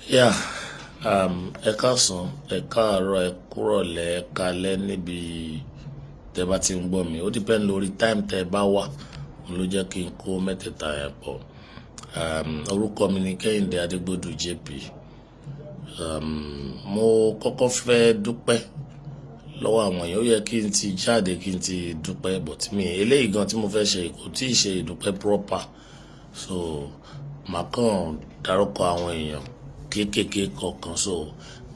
Yeah, ẹ káàsán, ẹ káàárọ̀, ẹ kúrọ̀lẹ́, ẹ káalẹ́ níbi tẹ́ bá ti ń gbọ́ mi. Ó depend lórí time tẹ́ bá wà. Òun ló jẹ́ kí n kó mẹ́tẹ̀ẹ̀ta yẹn pọ̀. Orúkọ mi ni Kẹ́hìndé Adégbòdù JP. Mo kọ́kọ́ fẹ́ dúpẹ́ lọ́wọ́ àwọn èèyàn. Ó yẹ kí n ti jáde kí n ti dúpẹ́, but mi eléyìí gan tí mo fẹ́ ṣe kò tí ì ṣe ìdúpẹ́ proper. So màá kàn dárúkọ àwọn èèyàn kéékèèké kọ̀ọ̀kan, so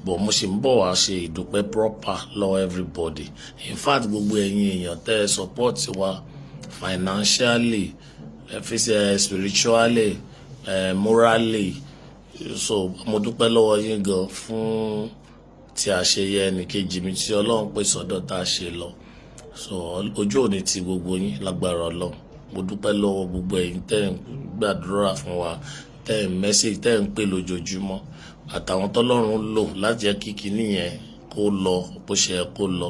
but mo sì ń bọ̀ wá ṣe ìdúpẹ́ proper lọ́wọ́ everybody. In fact, gbogbo ẹ̀yin èèyàn tẹ́ ẹ support wa financially, spiritually, morally, so mo dúpẹ́ lọ́wọ́ yín gan fún tí a ṣe yẹ ẹnìkejì mi tí Ọlọ́run pè sọ́dọ̀ tá a ṣe lọ. So ojú òní ti gbogbo yín lágbára Ọlọ́run. Mo dúpẹ́ lọ́wọ́ gbogbo ẹ̀yin tẹ́ ń gbàdúrà fún wa, tẹ́ ń message, tẹ́ ń pè lójoojúmọ́, àtàwọn tọ́lọ́run lò láti jẹ́ kí kinní yẹn kó lọ bó ṣe yẹ kó lọ.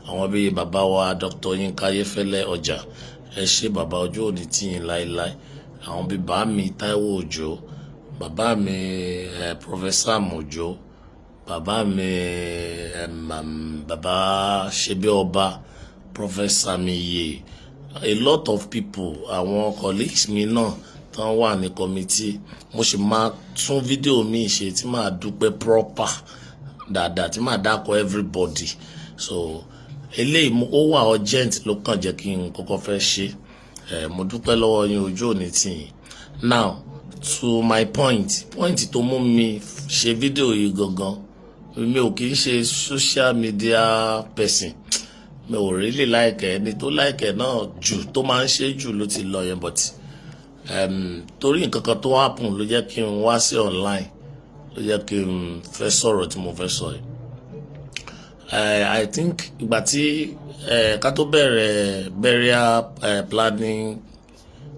Àwọn bíi bàbá wa Dr. Yinka Ayéfẹ́lẹ́ Ọjà, ẹ ṣé bàbá, ojú òní tì yín láéláé. Àwọn bíi bàá mi Táíwò Òjó, bàbá mi Professor Òjó, bàbá mi bàbá Ṣebí Ọba, Professor Miye, a lot of people, àwọn colleagues mi náà tán wà ní committee. Mo sì máa tún fídíò mi ṣe tí màá dúpẹ́ proper dáadáa, tí màá dákọ̀ everybody. So eléyìí ó wà urgent ló kàn jẹ́ kí n kọ́kọ́ fẹ́ ṣe. Mo dúpẹ́ lọ́wọ́ yín, ojú òní tì yín. Now to my point, point tó mú mi ṣe fídíò yìí gangan, mi ò kì í ṣe social media person. Mi ò really like ẹni tó like náà jù, tó máa ń ṣe jù ló ti lọ yẹn, but torí nǹkan kan tó happen ló jẹ́ kí n wá sí online, ló jẹ́ kí n fẹ́ sọ̀rọ̀ tí mo fẹ́ sọ yìí. I think ìgbà tí ká tó bẹ̀rẹ̀ burial planning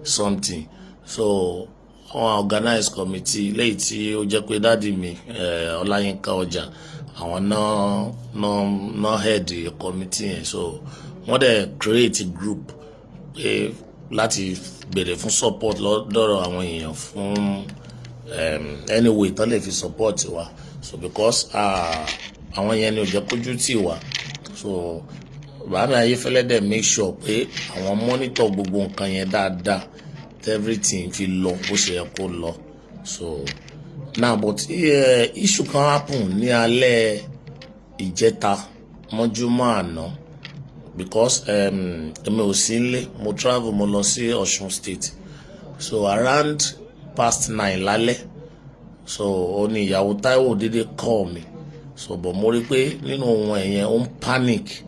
something, so wọ́n organize committee léyìí tí ó jẹ́ pé daddy mi Ọláyínká Ọjà, àwọn náà head committee yẹn. So wọ́n dẹ̀ create group pé láti béèrè fún support lọ́dọ̀ àwọn èèyàn fún anyway tán lè fi support wa. So because àwọn yẹn ni ò jẹ́ kójú tì wá. So bàbá Ayéfẹ́lẹ́ dẹ̀ make sure pé àwọn monitor gbogbo nǹkan yẹn dáadáa, everything fi lọ bó ṣe yẹ kó lọ. So now, but issue kan happen ní alẹ́ ìjẹta mọ́júmọ́ àná, because èmi ò sí nílé, mo travel, mo lọ sí Ọ̀ṣun State. So around past 9 lálẹ́, so ó ní ìyàwó Táíwò dédé call mi. So but mo rí pé nínú ohun ẹ̀yẹn, ó ń panic.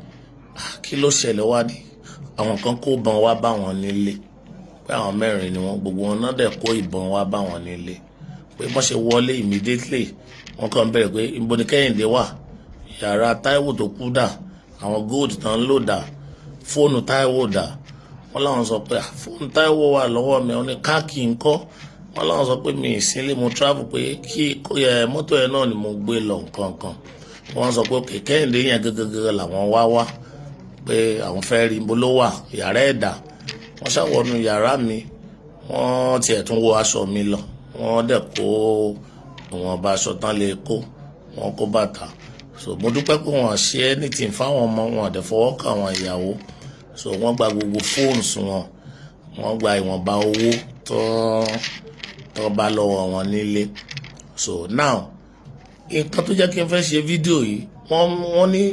Kí ló ṣẹlẹ̀? Wá ní àwọn kan kó ìbọn wá bá wọn nílé, pé àwọn mẹ́rin ni wọ́n, gbogbo wọn náà dẹ̀ kó ìbọn wá bá wọn nílé, pé wọ́n ṣe wọlé immediately, wọ́n kàn bẹ̀rẹ̀ pé ibo ni Kẹ́hìndé wà, yàrá Táíwò tó kú dà, àwọn gold tán lò dà, fóònù Táíwò dà. Wọ́n láwọn sọ pé fóònù Táíwò wà lọ́wọ́ mi. Wọ́n ní káàkì ńkọ́? Wọ́n láwọn sọ pé mi ì sílé, mo travel, pé kí mọ́tò yẹn náà ni mo gbé lọ, nǹkan kan. Wọ́n sọ pé okay, Kẹ́hìndé yẹn gẹ́gẹ́gẹ́ làwọn wá wá, pé àwọn fẹ́ rí, ibo ló wà, yàrá ẹ̀dà. Wọ́n ṣàwọnú yàrá mi, wọ́n tiẹ̀ tún wọ aṣọ mi lọ, wọ́n dẹ̀ kó ìwọ̀nba aṣọ tán lè kó, wọ́n kó bàtà. So mo dúpẹ́ pé wọ́n ṣe anything fáwọn ọmọ wọn, àdẹ̀ fọwọ́ kàn àwọn ìyàwó. So wọ́n gba gbogbo phones wọn, wọ́n gba ìwọ̀nba owó tó bá lọ́wọ́ wọn nílé. So now, nǹkan tó jẹ́ kí n fẹ́ ṣe fídíò yìí, wọ́n ní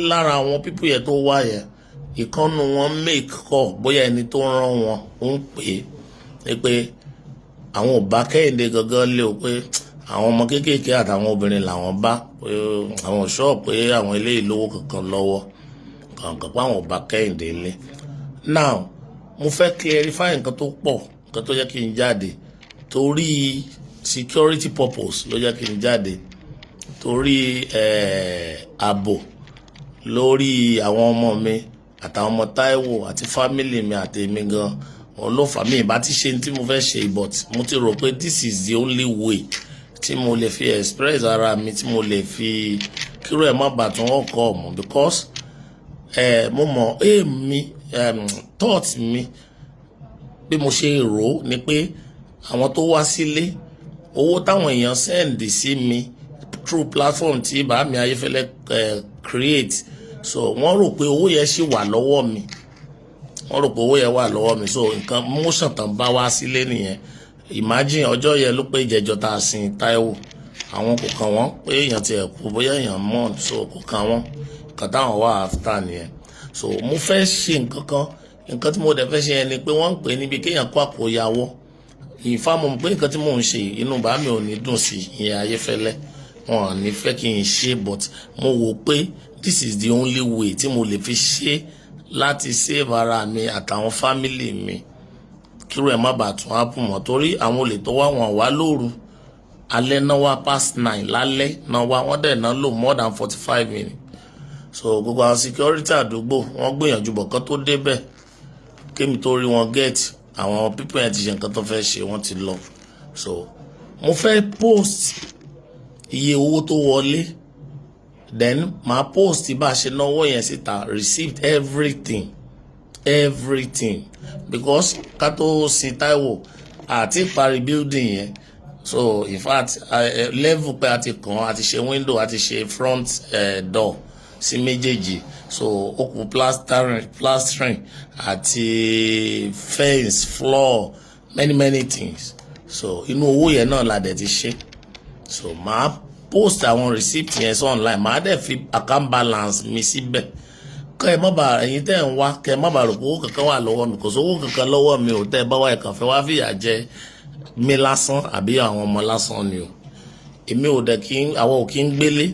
lára àwọn people yẹn tó wá yẹn, ìkànnù wọn make call, bóyá ẹni tó rán wọn ń pè é pé àwọn ò bá Kẹ́hìndé gangan lé o, pé àwọn ọmọ kéékèèké àtàwọn obìnrin làwọn bá, pé àwọn ò sọ pé àwọn eléyìí lówó kankan lọ́wọ́ kankan, pé àwọn ò bá Kẹ́hìndé lé. Now mo fẹ́ clarify nǹkan tó pọ̀. Nǹkan tó jẹ́ kí n jáde, torí security purpose ló jẹ́ kí n jáde, torí ààbò lórí àwọn ọmọ mi àtàwọn ọmọ Táíwò àti family mi àti èmi gan, òun ló fà mí. Ìbá ti ṣe tí mo fẹ́ ṣe, but mo ti rò pé this is the only way tí mo lè fi express ara mi, tí mo lè fi kíró ẹ̀ má bàtún ọkọ̀ mọ̀, because mo mọ̀ èmi thought mi, bí mo ṣe rò ó ni pé àwọn tó wá sílé Owó táwọn èèyàn send sí mi through platform tí bàámi Ayéfẹ́lẹ́ create, so wọ́n rò pé owó yẹn ṣì wà lọ́wọ́ mi. Wọ́n rò pé owó yẹn wà lọ́wọ́ mi. So nǹkan motion tán bá wá sílé nìyẹn. Imagine, ọjọ́ yẹn ló pé ìjẹjọ tá a sin Táíwò. Àwọn kò kàn wọ́n pé èèyàn tiẹ̀ kú, bóyá èèyàn mọ̀, so kò kàn wọ́n. Nǹkan táwọn wà after nìyẹn. So mo fẹ́ ṣe nǹkan kan. Nǹkan tí mo dẹ̀ fẹ́ ṣe yẹn ni pé wọ́n ń pè níbi kéèyàn kó àkóyawọ́ ìfá. Mo mọ̀ pé nǹkan tí mò ń ṣe, inú bàá mi ò ní dùn sí ìyẹn, Ayéfẹ́lẹ́. Wọn ò ní fẹ́ kí n ṣe, but mo wò pé this is the only way tí mo lè fi ṣe láti save ara mi àtàwọn family mi, kírú ẹ̀ má bàa tún happen mọ́, torí àwọn olè tó wá, wọn wá lóru, alẹ́ náà wá, past 9 lálẹ́ náà wá. Wọ́n dẹ̀ náà lò more than 45 minutes. So gbogbo àwọn security àdúgbò, wọ́n gbìyànjú bọ̀ kán tó débẹ̀, kémi tó rí wọn get, àwọn people yẹn ti ṣe nǹkan tó fẹ́ ṣe, wọ́n ti lọ. So mo fẹ́ post iye owó tó wọlé, then màá post bá a ṣe náwó yẹn síta, receipt, everything, everything, because ká tó sin Táíwò àti parí building yẹn. So in fact, level pé a ti kàn, a ti ṣe window, a ti ṣe front door sí méjèèjì. So ó kù plastering àti fence, floor, many many things. So inú owó yẹn náà la dẹ̀ ti ṣe. So màá post àwọn receipt yẹn sí online, màá dẹ̀ fi account balance mi síbẹ̀, kẹ́ ẹ má bàa, ẹ̀yin tẹ́ ẹ̀ ń wá, kẹ́ ẹ má bàa rò pé owó kankan wà lọ́wọ́ mi. Kò sówó kankan lọ́wọ́ mi ò. Tẹ́ ẹ bá wá, ẹ̀kan fẹ́ wá fìyà jẹ mi lásán àbí àwọn ọmọ lásán ni o. Èmi ò dẹ̀ kí àwọn ò kí ń gbélé.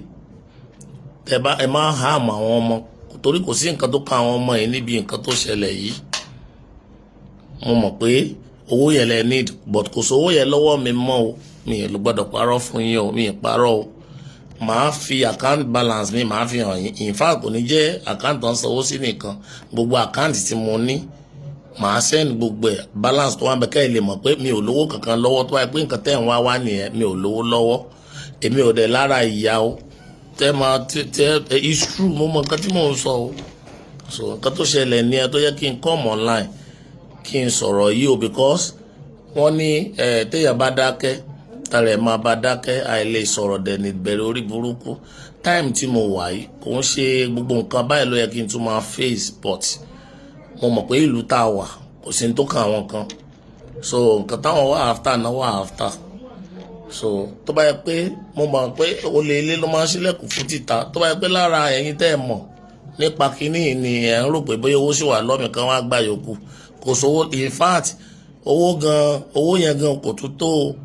Tẹ́ bá ẹ má hàmù àwọn ọmọ, torí kò sí nǹkan tó kan àwọn ọmọ yìí níbi nǹkan tó ṣẹlẹ̀ yìí. Mo mọ̀ pé owó yẹn lẹ need, but kò sówó yẹn lọ́wọ́ mi mọ́ o. Mi ò gbọ́dọ̀ parọ́ fún yín o, mi ì parọ́ o. Màá fi account balance mi, màá fi hàn yín. In fact, kò ní jẹ́ account tó ń sanwó sí nìkan, gbogbo account tí mo ní, màá send gbogbo ẹ̀, balance tó wà bẹ́ẹ̀, kẹ́ ẹ lè mọ̀ pé mi ò lówó kankan lọ́wọ́. Tó wáyé pé nǹkan tẹ́ ń wá wá nìyẹn, mi ò lówó lọ́wọ́. Èmi ò dẹ̀ lára ìyá o tẹ́ máa tẹ́. It's true, mo mọ nǹkan tí mò ń sọ o. So nǹkan tó ṣẹlẹ̀ ní ẹ tó yẹ kí n come online kí n sọ̀rọ̀ yìí o, because wọ́n ní ẹ téèyàn bá dákẹ́, tara ẹ̀ máa bá dákẹ́. Àìlè sọ̀rọ̀ dẹ̀ ní ìbẹ̀rẹ̀ orí burúkú. Time tí mo wà yìí, kò ń ṣe gbogbo nǹkan báyìí ló yẹ kí n tún máa face, but mo mọ̀ pé ìlú tá a wà, kò sí ní tó kàn àwọn kan. So nǹkan táwọn wà after náà wà after. So tó bá yẹ pé mo mọ̀ pé olè ilé ló máa ń ṣílẹ̀kùn fún títà, tó bá yẹ pé lára ẹ̀yin tẹ́ ẹ mọ̀ nípa kínní ni ẹ̀ ń rò pé bóyá owó sì wà lọ́mì kan wá gbà yòókù, kò sówó. In fact, owó gan, owó yẹn gan kò tún tó o.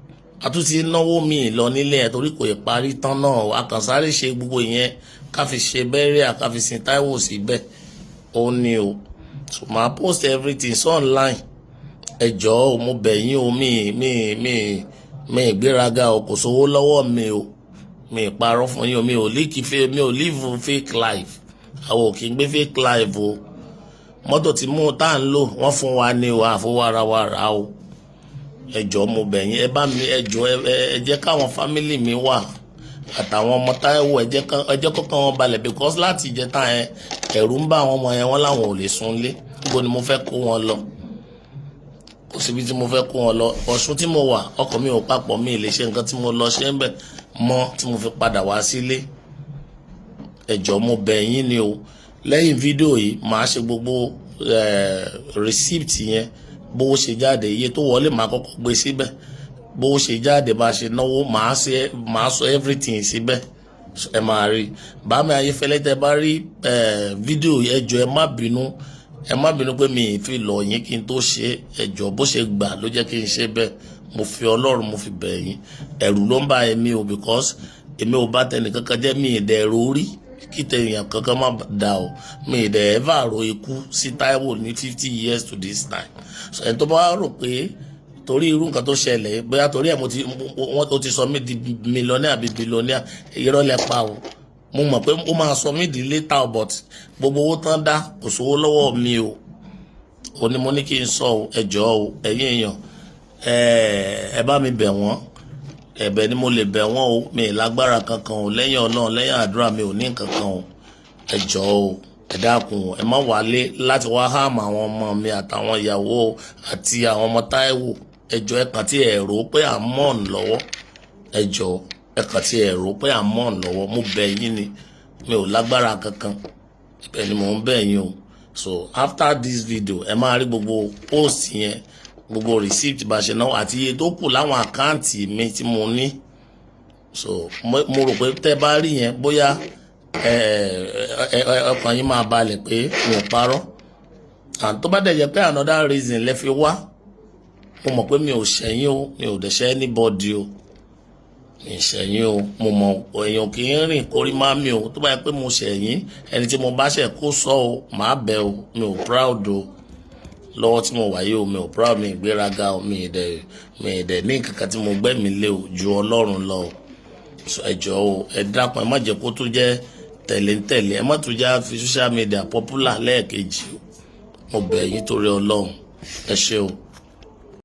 A tún ti náwó míì lọ nílé ẹ̀ torí kò ì parí tán náà. A kàn sáré ṣe gbogbo ìyẹn ká fi ṣe burial, ká fi sin Táíwò síbẹ̀, ó ní o. So màá post everything so online. Ẹ jọ̀ọ́ o, mo bẹ̀ yín o. Mi ìgbéraga o, kò sówó lọ́wọ́ mi o. Mi ì parọ́ fún yín o. Mi ò líkì fake, mi ò live fake life. Àwọn ò kì í gbé fake life o. Mọ́tò tí mú tá à ń lò, wọ́n fún wa ní o, àfọwọ́ra o. Ẹ jọ̀ọ́, mo bẹ̀ yín, ẹ bá mi, ẹ jọ̀ọ́, ẹ jẹ́ káwọn family mi wà àtàwọn ọmọ Táíwò, ẹ jẹ́ kọ́kàn wọn balẹ̀, because láti ìjẹta yẹn, ẹ̀rù ń bá àwọn ọmọ yẹn, wọ́n láwọn ò lè sunlé. Níbo ni mo fẹ́ kó wọn lọ? Kò síbi tí mo fẹ́ kó wọn lọ. Ọ̀ṣun tí mo wà, ọkọ̀ mi ò papọ̀, mi ì lè ṣe nǹkan tí mo lọ ṣe ń bẹ̀ mọ́ tí mo fi padà wá sílé. Ẹ jọ̀ọ́, mo bẹ̀ yín ni o. Lẹ́yìn fídíò yìí, màá ṣe gbogbo receipt yẹn, bówó ṣe jáde, iye tó wọlé, màá kọ́kọ́ gbé síbẹ̀, bówó ṣe jáde, bá ṣe náwó, màá ṣe, màá sọ everything síbẹ̀, ẹ máa rí. Bàámi Ayéfẹ́lẹ́, tẹ́ bá rí fídíò, ẹ jọ̀ọ́, ẹ má bínú, ẹ má bínú pé mi ì fi lọ̀ yín kí n tó ṣe. Ẹ jọ̀ọ́, bó ṣe gbà ló jẹ́ kí n ṣe bẹ́ẹ̀. Mo fi Ọlọ́run, mo fi bẹ̀ yín. Ẹ̀rù ló ń bá èmi o, because èmi ò bá tẹnì kankan jẹ́. Mi ì dẹ̀ rórí kí tẹ̀yàn kankan má da o. Mi ì dẹ̀ ever ro ikú sí Táíwò ní 50 years to this time. So ẹni tó bá rò pé torí irú nǹkan tó ṣẹlẹ̀, bóyá torí ẹ̀ mo ti wọ́n ó ti sọ mí di millionaire àbí billionaire, irọ́ lẹ pa o. Mo mọ̀ pé ó máa sọ mí di later, but gbogbo owó tán dá, kò sówó lọ́wọ́ mi o. Ò ní mo ní kí n sọ o. Ẹ jọ̀ọ́ o, ẹ̀yin èèyàn, ẹ bá mi bẹ̀ wọ́n. Ẹ̀bẹ̀ ni mo lè bẹ̀ wọ́n o. Mi ì lágbára kankan o lẹ́yìn Ọlọ́run, lẹ́yìn àdúrà, mi ò ní nǹkan kan o. Ẹ jọ̀ọ́ o, ẹ dákun, ẹ má wálé láti wá harm àwọn ọmọ mi àtàwọn ìyàwó àti àwọn ọmọ Táíwò. Ẹ jọ̀ọ́, ẹ kàn tí ẹ rò ó pé à ń mọ̀ lọ́wọ́. Ẹ jọ̀ọ́, ẹ kàn tí ẹ rò pé à ń mọ̀ lọ́wọ́. Mo bẹ̀ yín ni, mi ò lágbára kankan, ibẹ̀ ni mò ń bẹ̀ yín o. So after this video, ẹ máa rí gbogbo post yẹn, gbogbo receipt bá ṣe náà àti iye tó kù láwọn account mi tí mo ní. So mo rò pé tẹ́ bá rí yẹn, bóyá ẹ ẹ ọkàn yín máa balẹ̀ pé mi ò parọ́. And tó bá dẹ̀ jẹ́ pé another reason lẹ fi wá, mo mọ̀ pé mi ò ṣẹ̀yìn o, mi ò dẹ̀ ṣẹ̀ anybody o, mi ì ṣẹ̀yìn o. Mo mọ̀ èèyàn kì í rìn kórí má mi o. Tó bá yẹ pé mo ṣẹ̀yìn, ẹni tí mo bá ṣẹ̀ kó sọ o, màá bẹ̀ o. Mi ò proud o. Lọ́wọ́ tí mo wà yìí o, mi ò proud, mi ìgbéraga o, mi ì dẹ̀ ní nǹkan kan tí mo gbẹ́mi lé o ju Ọlọ́run lọ o. So ẹ jọ̀ọ́ o, ẹ dákun, ẹ má jẹ́ kó tún jẹ́ tẹ̀léńtẹ̀lé, ẹ má tún já fi social media popular lẹ́ẹ̀kejì o. Mo bẹ̀ yín torí Ọlọ́run, ẹ ṣé o.